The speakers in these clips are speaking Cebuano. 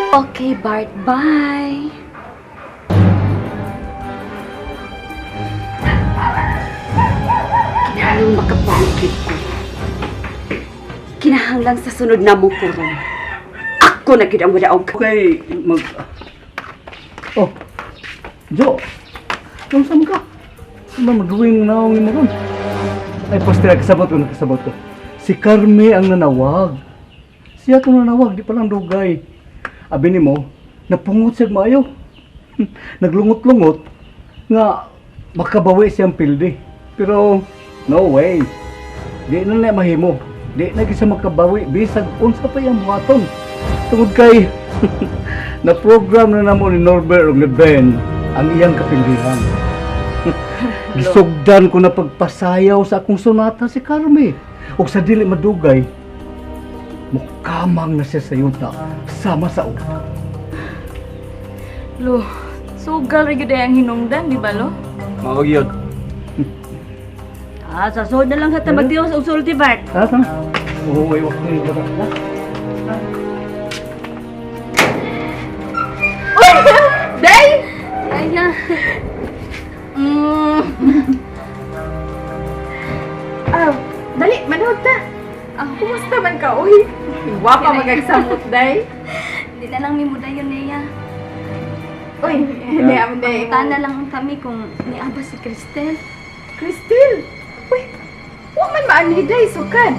Okay, Bart. Bye. Kinahanglan makapangkit ko. Kinahanglan sa sunod na mo purong. Ako na gid ang wadaog. Okay, mag... Oh, Jo, nung saan ka? Ano mag-drawing na akong imo ron? Ay, poste, kasabot ko, nakasabot ko. Si Carme ang nanawag. Siya itong nanawag, di palang dugay. Abi ni mo, napungot siya maayo. Naglungot-lungot, nga makabawi siyang pildi. Pero, no way. Di na niya mahimo. Di na gyud siya makabawi, bisag unsa pa iyang buhaton. Tungod kay, na-program na namo ni Norbert ug ni Ben ang iyang kapildihan. Gisugdan ko na pagpasayaw sa akong sonata si Carme. Ug sa dili madugay, mukamang na siya sa yuta sama sa utak. Lo, sugal ra gyud ay ang hinungdan, di ba lo? Mao gyud. Ah, sa sud na lang sa magtiwas og sulti, Bart. Tara, tara. Oo, ay, wag na yung bata. Day! Aya. Ah, dali, manood ta. Ah, kumusta man ka, uy? Gwapa magagsamot, day. Di na lang mimudayon niya. Uy, hindi, amin day. Pangutana lang kami kung niaba si Cristel. Cristel! Uy, wa man maanhi, day, sukad.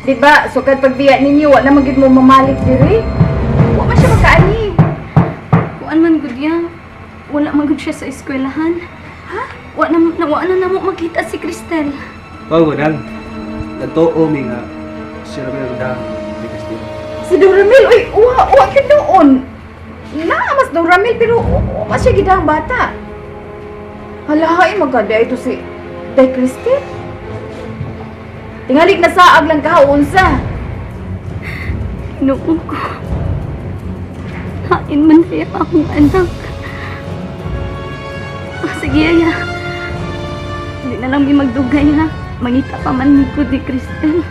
Di ba, sukad pagbiya ninyo, wa na magid mo mamalik diri. Wa man siya makaanhi. Kuan man gud ya. Wala man gud siya sa eskwelahan. Ha? Wa na namo makita si Cristel. Oo, nang. Nagtuo mi nga si Romel Dang ni Cristel. Si Doramil, uy, uwa, uwa ka noon. Na, mas Doramil, pero uwa pa siya gidang bata. Hala, ay, magkada ito si Day Cristel. Tingalik na saag lang kahaunsa. Ginoo ko. Hain man kaya akong anak. Ah, sige, aya. Hindi na lang mi magdugay ha. Mangita pa man ni ko di Cristel.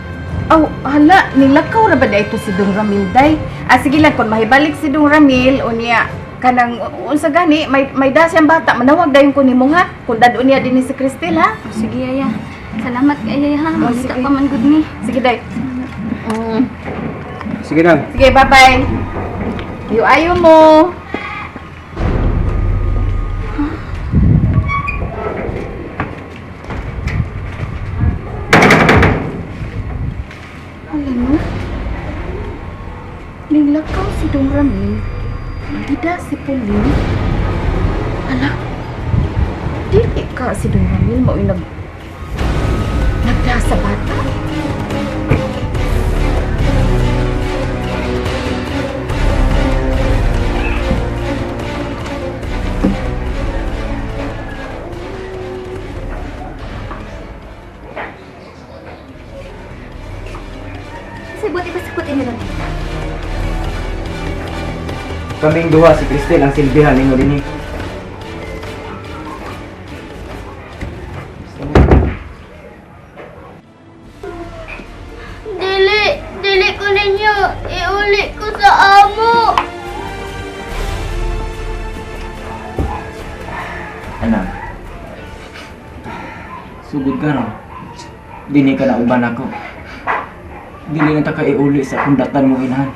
Aw, hala, nilakaw ra ba da ito si Dong Ramil, day? Ah, sige lang, kung mahibalik si Dong Ramil, o niya, kanang unsa gani, may da siyang bata, manawag dayon ko nimo ha. Kung dad niya din ni si Cristel ha. Oh, sige, aya. Salamat kay aya ha. Oh, Mangita sige. pa man gud mi. Sige, day. Sige nang. Sige, bye-bye. Ayo-ayo mo. Alam mo, ninglakaw si Dong Ramil, gida si Pauline. Ala, dili ka si Dong Ramil mao'y nagda sa bata. Sa buti pa sa puti ni Ron. Kaming duha si Cristel ang silbihan ninyo dinhi. Dili, dili ko ninyo. Iuli ko sa amo. Anak, sugod ka ron. Dini ka na uban ako. Dili na ta ka iuli sa kundatan mo inahan.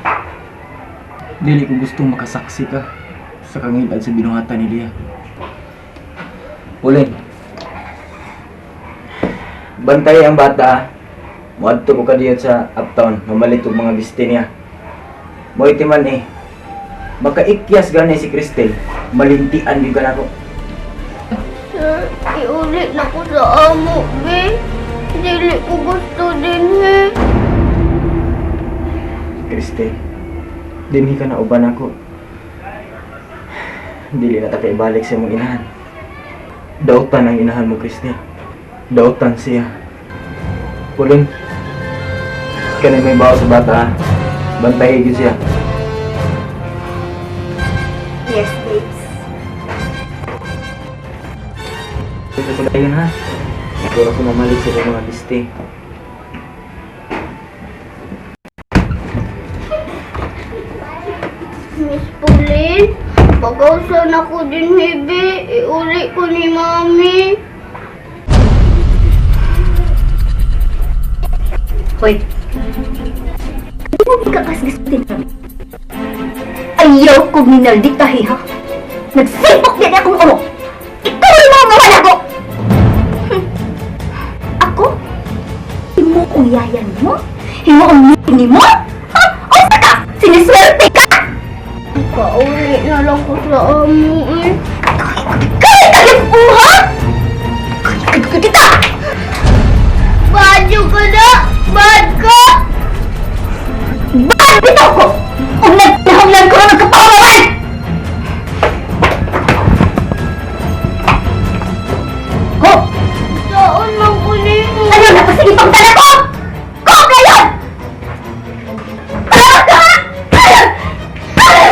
Dili ko gustong makasaksi ka sa kangilad sa binuhatan ni Lia. Ulin. Bantay ang bata. Ah. Muadto ko kadiyot sa uptown, mamalit og mga biste niya. Mo'y man eh. Makaikyas gani si Cristel, malintian gyud ka nako. Sir, iuli na ko sa amo, be. Dili ko gusto din, he. Cristel, dinhi ka na uban ako. Dili na ta ka ibalik sa imong inahan. Dautan ang inahan mo, Cristel. Dautan siya. Pulin, kanay may bawo sa bata, ha? Bantay gyud siya. Yes, babes. Ito ko dayon ha. Ikaw ako mamalit sa imong mga biste. Miss Pauline, pagawsan ako din hibi, iuli ko ni Mami. Hoy. Di mo kasgastin kami. Ayaw kong ninaldita, ha? Nagsipok din akong ulo. Ikaw yung mga ngawan ako! Ako? Himo kong yayan mo? Himo kong ni mo? Ha? Unsa ka? Siniswerte ka? Pauli na lang ko sa amo eh. Kaya kalipuha! Kaya kita! Badyo ka na! Bad ka! Bakit bitaw ko? Kung nagpahanglan ko na nagkapahawaran! Ko! Saan man ko nimo? Ano na pa sa ibang tala ko? Ko ngayon! Tara ka! Agay!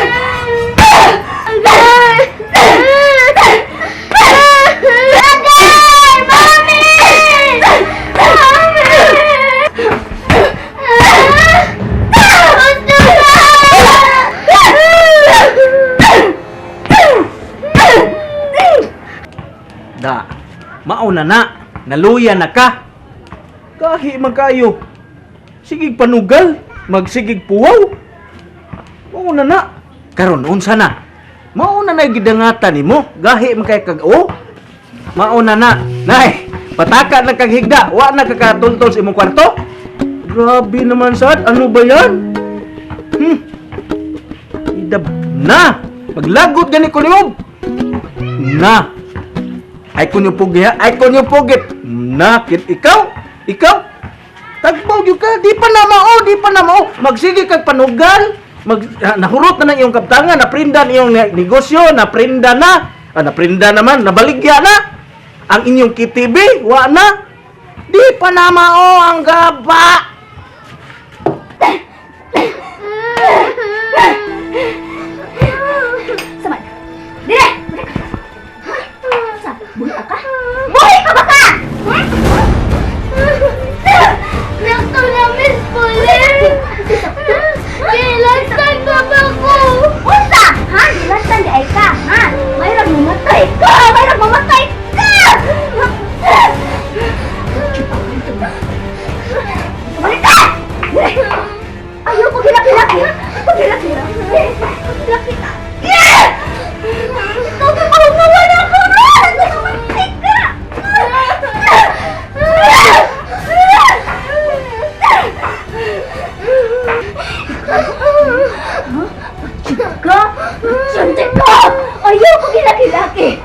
Mami! Mami! Gusto na! Da, mauna na, naluya na ka. Kahi man kayo. Sigig panugal, magsigig puwaw. Mauna na. Karon unsa na? Mauna na gidangatan nimo, gahi man kay kag o. Mauna na. Nay, pataka na kag higda, wa na ka katultol sa imong kwarto. Grabe naman sad, ano ba yan? Idab na. Maglagot gani ko nimo. Na. Ay kun yung pugi ha? Ay kun yung pugit. Nakit ikaw? Ikaw? Tagbaw gyud ka, di pa na mao, di pa na mao. Magsige kag panugal, nahurot na ng iyong kaptangan, naprinda na iyong negosyo, naprinda na. Naprinda naman, nabaligya na. Ang inyong KTV, wa na. Di pa na mao ang gaba. Saman! Dire! Dire ka! Sa, buhi ka? Buhi ka ba ka? Nakto na, Miss Pauline! Gilantan ka ba ko? Unsa? Ha? Gilantan di ay ka, ha? Mayroong mamatay ka! Mayroong mamatay ka! Balik ka! Ayaw ko hilak-hilak! Ko hilak-hilak! Hilak-hilak! Ikaw ka mahungawan ako! Mamatay ka! Ka? Sante ka! Ayaw ko hilak-hilak eh!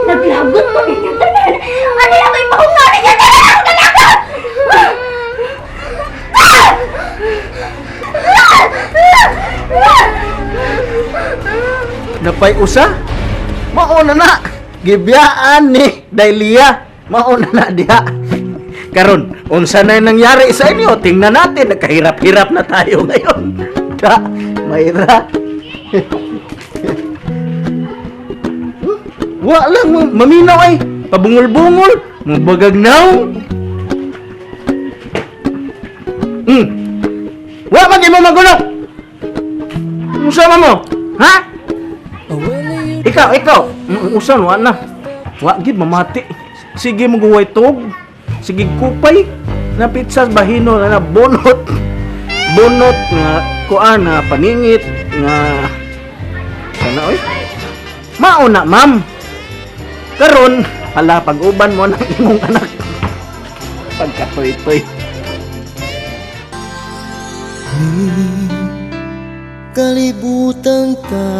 Naglagot ko ninyo tanan! Ano yung may mahunga ninyo tanan? Ang galaka! Napay usa? Mauna na. Gibiyaan ni Dailia. Mauna na diha. Karon, unsa na yung nangyari sa inyo? Tingnan natin, nagkahirap-hirap na tayo ngayon. Da, Mayra. Wa lang, maminaw ay. Pabungol-bungol, mubagagnaw. Wa man mo magulo. Unsa man mo? Ha? Ikaw, ikaw. Usan wa na. Wa gid mamati. Sige mo guway tog. Sige kupay na pizza bahino na, na bonot. Bonot nga kuan na paningit nga sana oy. Mao na, ma'am. Karon, hala pag-uban mo ng imong anak. Pagkatoy-toy. Kalibutan ta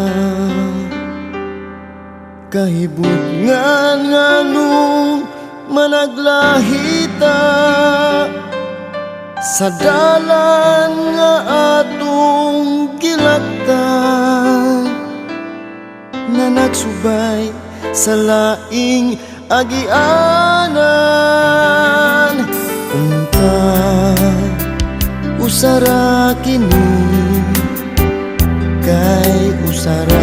kahibutngan nganong managlahita sa dalan nga atong gilaktan na nagsubay sa laing agianan. Unta usara kini kay usara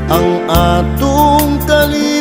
ang atong kalibutan.